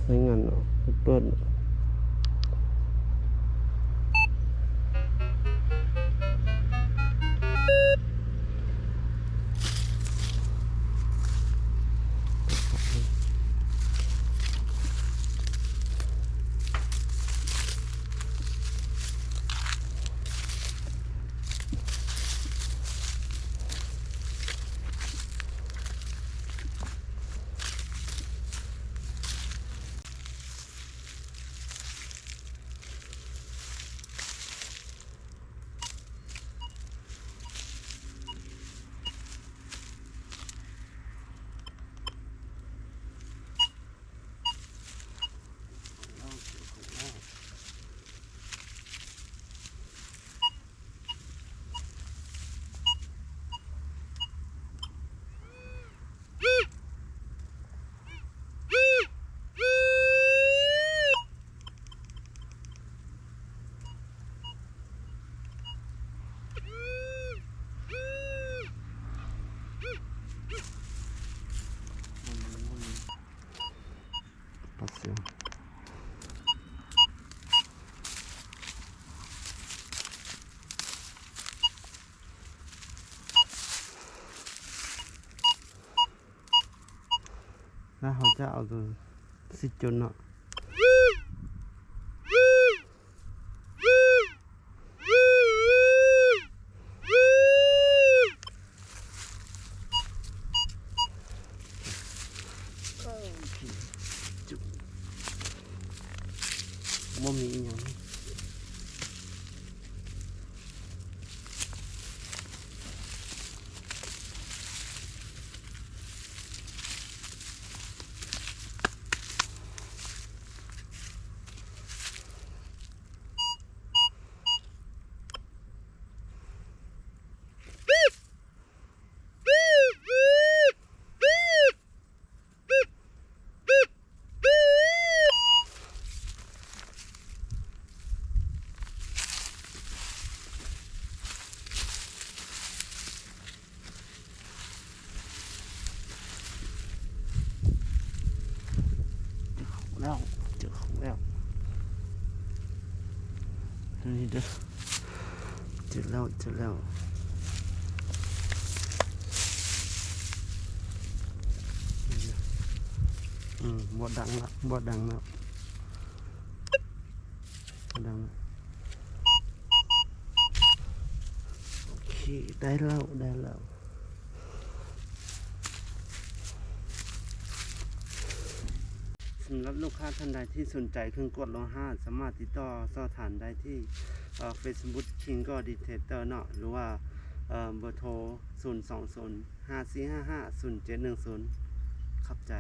ໃຊ້ງານເນາະ ເປີດ. ແລ້ວເຮົາຈະເອົາໂຕຊິຈົນເນາະ. ບໍ່ມີອີ່ຫຍັງ. ເຈີຂອງແລ້ວ ເຈີຂອງແລ້ວ ນີ້ເດີ ເຈີແລ້ວ ເຈີແລ້ວ ອືມ ບໍ່ດັງລະ ບໍ່ດັງລະ ບໍ່ດັງລະ. ໂອເຄ ໄດ້ແລ້ວ ໄດ້ແລ້ວ. ສຳລັບລູກຄ້າທ່ານໃດທີ່ສົນໃຈເຄື່ອງກວດໂລຫະ ສາມາດຕິດຕໍ່ສອບຖາມໄດ້ທີ່ ເອີ ເຟສບຸກ ຄິງກໍ ດີເທກເຕີ ເນາະ ຫຼືວ່າ ເອີ ເບີໂທ ສູນສອງສູນ ຫ້າສີ່ຫ້າຫ້າ ສູນເຈັດໜຶ່ງສູນ. ຂອບໃຈ.